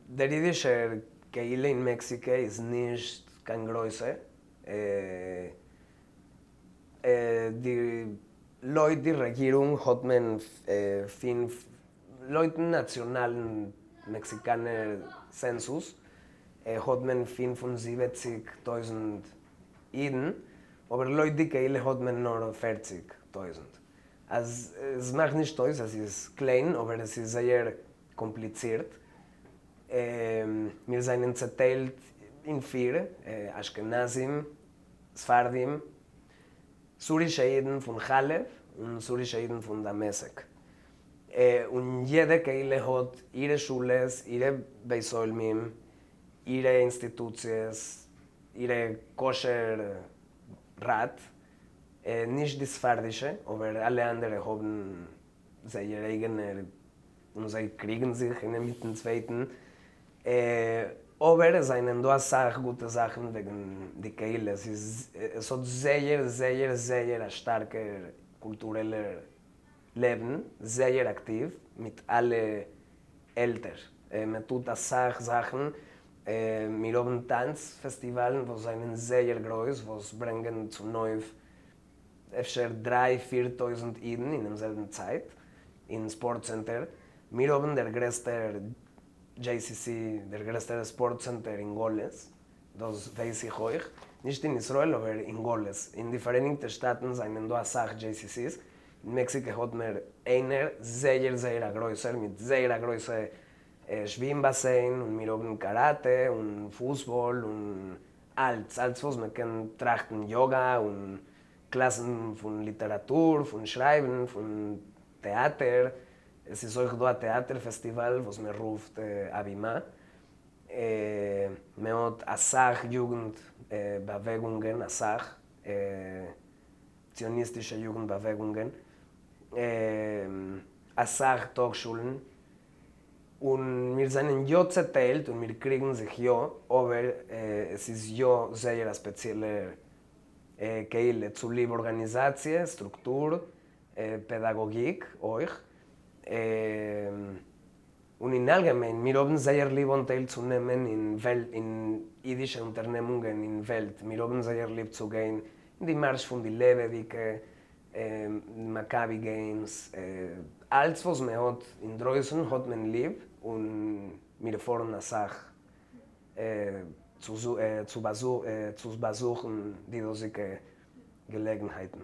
דער אידישער קהילה אין מעקסיקע איז נישט קיין גרויסע. די לויט די רעגירונג האט מען פינף, לויטן נאציאנאלן מעקסיקאנער צענזוס האט מען 75,000 אידן, אבער לויט די קהילה האט מען נאר 40,000. אז עס מאכט נישט אויס אז ס'איז קליין, אבער עס איז זייער קאמפליצירט. מיר זענען צעטיילט אין פיר, אשכנזים, ספרדים, סורישע אידן פון חאלעב און סורישע אידן פון דמשק. און יעדע קהילה האט אירע שולעס, אירע בית עולמים, אירע אינסטיטוציעס, אירע כשר ראט, נישט די ספרדישע, אבער אלע אנדערע האבן זייער אייגענער און זיי קריגן זיך איינער מיטן צווייטן. אבער עס זענען דא אסאך גוטע זאכן וועגן די קהילה, עס איז עס האט זייער זייער זייער א שטארקער קולטורעלער לעבן, זייער אקטיוו מיט אלע עלטער, מען טוט אסאך זאכן, מיר האבן טאנץ פעסטיוואלן וואס זענען זייער גרויס, וואס ברענגען צונויף אפשר דריי פיר טויזנט אידן אינעם זעלבן צייט אין ספארט צענטער, מיר האבן דער גרעסטער JCC, דער גרעסטער ספארט צענטער אין גלות, דאס ווייס איך אויך, נישט אין ישראל אבער אין גלות, אין די פאראייניגטע שטאטן זענען דא אסאך JCCs, אין מעקסיקע האט מען איינער זייער זייער א גרויסער מיט זייער א גרויסע שווים באסיין, און מיר האבן קאראטע און פוסבאל און אלץ, אלץ וואס מען קען טראכטן, יאגא און קלאסן פון ליטעראטור, פון שרייבן, פון טעאטער, עס איז אויך דא א טעאטער פעסטיוואל וואס מען רופט הבימה, מען האט אסאך יוגנט באוועגונגען, אסאך ציוניסטישע יוגנט באוועגונגען, אסאך טאגשולן, און מיר זענען יא צעטיילט און מיר קריגן זיך יא, אבער עס איז יא זייער א ספעציעלער קהילה צוליב ארגאניזאציע, סטרוקטור, פעדאגאגיק אויך, און אין אלגעמיין, מיר האבן זייער ליב אנטייל צו נעמען אין וועלט, אין אידישע אונטערנעמונגען אין וועלט, מיר האבן זייער ליב צו גיין אין די מארש פון די לעבעדיגע, מכבי געימס, אלץ וואס מען האט אינדרויסן האט מען ליב, און מיר פארן אסאך צו באזוכן די דאזיגע געלעגנהייטן.